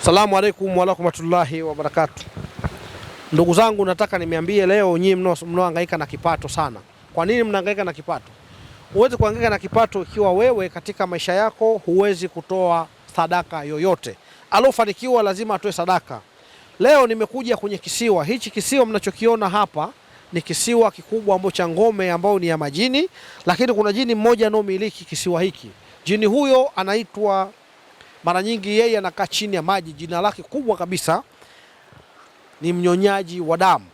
Salamu alaikum warahmatullahi wabarakatu. Ndugu zangu, nataka nimeambie leo nyinyi mnaohangaika na kipato sana. Kwa nini mnahangaika na kipato? Huwezi kuhangaika na kipato ikiwa wewe katika maisha yako huwezi kutoa sadaka yoyote. Alofanikiwa lazima atoe sadaka. Leo nimekuja kwenye kisiwa hichi. Kisiwa mnachokiona hapa ni kisiwa kikubwa ambacho cha ngome ambayo ni ya majini, lakini kuna jini mmoja anaomiliki kisiwa hiki. Jini huyo anaitwa, mara nyingi yeye anakaa chini ya maji. Jina lake kubwa kabisa ni mnyonyaji wa damu.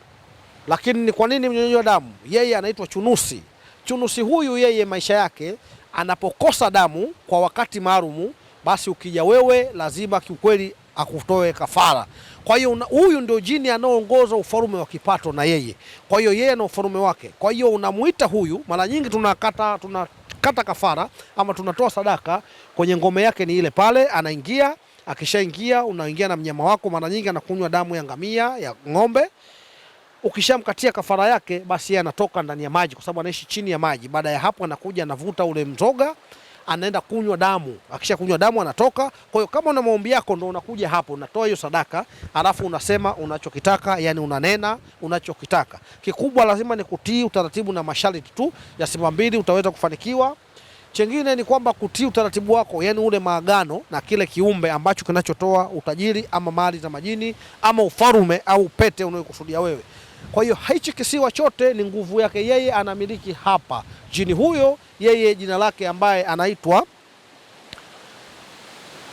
Lakini ni kwa nini mnyonyaji wa damu? Yeye anaitwa chunusi. Chunusi huyu yeye maisha yake anapokosa damu kwa wakati maalumu, basi ukija wewe lazima kiukweli akutoe kafara. Kwa hiyo huyu ndio jini anaoongoza ufalume wa kipato na yeye. Kwa hiyo yeye na ufalume wake. Kwa hiyo unamuita huyu, mara nyingi tunakata kafara ama tunatoa sadaka kwenye ngome yake, ni ile pale anaingia. Akishaingia unaingia na mnyama wako, mara nyingi anakunywa damu ya ngamia, ya ng'ombe. Ukishamkatia kafara yake, basi yeye anatoka ndani ya maji, kwa sababu anaishi chini ya maji. Baada ya hapo, anakuja anavuta ule mzoga, anaenda kunywa damu. Akisha kunywa damu anatoka. Kwa hiyo kama una maombi yako, ndo unakuja hapo unatoa hiyo sadaka, alafu unasema unachokitaka, yani unanena unachokitaka. Kikubwa lazima ni kutii utaratibu na masharti tu ya Simba Mbili, utaweza kufanikiwa. Chengine ni kwamba kutii utaratibu wako, yani ule maagano na kile kiumbe ambacho kinachotoa utajiri ama mali za majini ama ufalume au pete unayokusudia wewe. Kwa hiyo hichi kisiwa chote ni nguvu yake yeye, anamiliki hapa. Jini huyo yeye jina lake ambaye anaitwa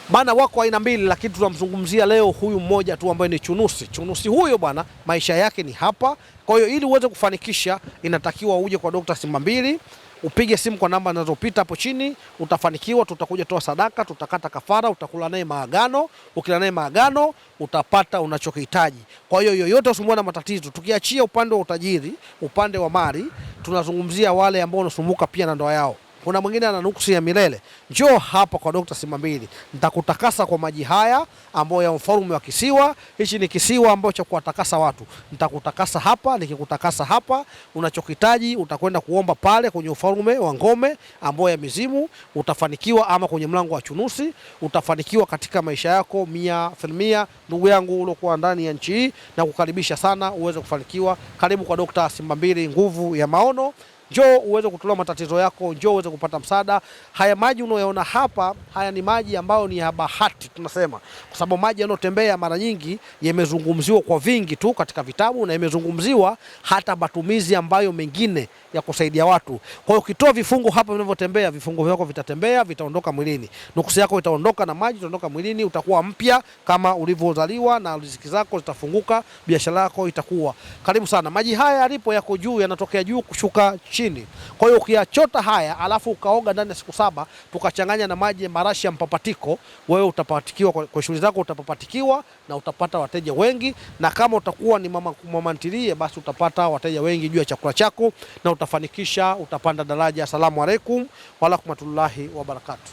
bana, wako aina mbili, lakini tunamzungumzia leo huyu mmoja tu ambaye ni chunusi. Chunusi huyo bwana, maisha yake ni hapa. Kwa hiyo ili uweze kufanikisha, inatakiwa uje kwa Dr. Simba Mbili, upige simu kwa namba zinazopita hapo chini, utafanikiwa. Tutakuja toa sadaka, tutakata kafara, utakula naye maagano. Ukila naye maagano utapata unachokihitaji. Kwa hiyo yoyote usumbua na matatizo, tukiachia upande wa utajiri, upande wa mali, tunazungumzia wale ambao wanasumbuka pia na ndoa yao. Kuna mwingine ana nuksi ya milele, njoo hapa kwa Dr. Simba Mbili, nitakutakasa kwa maji haya ambayo ya mfalme wa kisiwa hichi. Ni kisiwa ambacho cha kuwatakasa watu. Nitakutakasa hapa, nikikutakasa hapa, unachokitaji utakwenda kuomba pale kwenye ufalme wa ngome ambayo ya mizimu, utafanikiwa, ama kwenye mlango wa chunusi utafanikiwa katika maisha yako 100%. Ndugu yangu uliokuwa ndani ya nchi hii, na kukaribisha sana uweze kufanikiwa. Karibu kwa Dr. Simba Mbili, nguvu ya maono. Njoo uweze kutolewa matatizo yako, njoo uweze kupata msaada. Haya maji unayoona hapa, haya ni maji ambayo ni ya bahati tunasema, kwa sababu maji yanayotembea mara nyingi yamezungumziwa kwa vingi tu katika vitabu na yamezungumziwa hata matumizi ambayo mengine ya kusaidia watu. Kwa hiyo ukitoa vifungo hapa vinavyotembea, vifungo vyako vitatembea, vitaondoka mwilini, nuksi yako itaondoka na maji itaondoka mwilini, utakuwa mpya kama ulivyozaliwa na riziki zako zitafunguka, biashara yako itakuwa. Karibu sana. Maji haya yalipo yako juu, yanatokea juu kushuka chini. Kwa hiyo ukiyachota haya alafu ukaoga ndani ya siku 7, tukachanganya na maji ya marashi ya mpapatiko, wewe utapatikiwa kwa shughuli zako, utapapatikiwa na utapata wateja wengi, na kama utakuwa ni mama ntilie, basi utapata wateja wengi juu ya chakula chako na utafanikisha, utapanda daraja. Asalamu alaikum warahmatullahi wabarakatuh.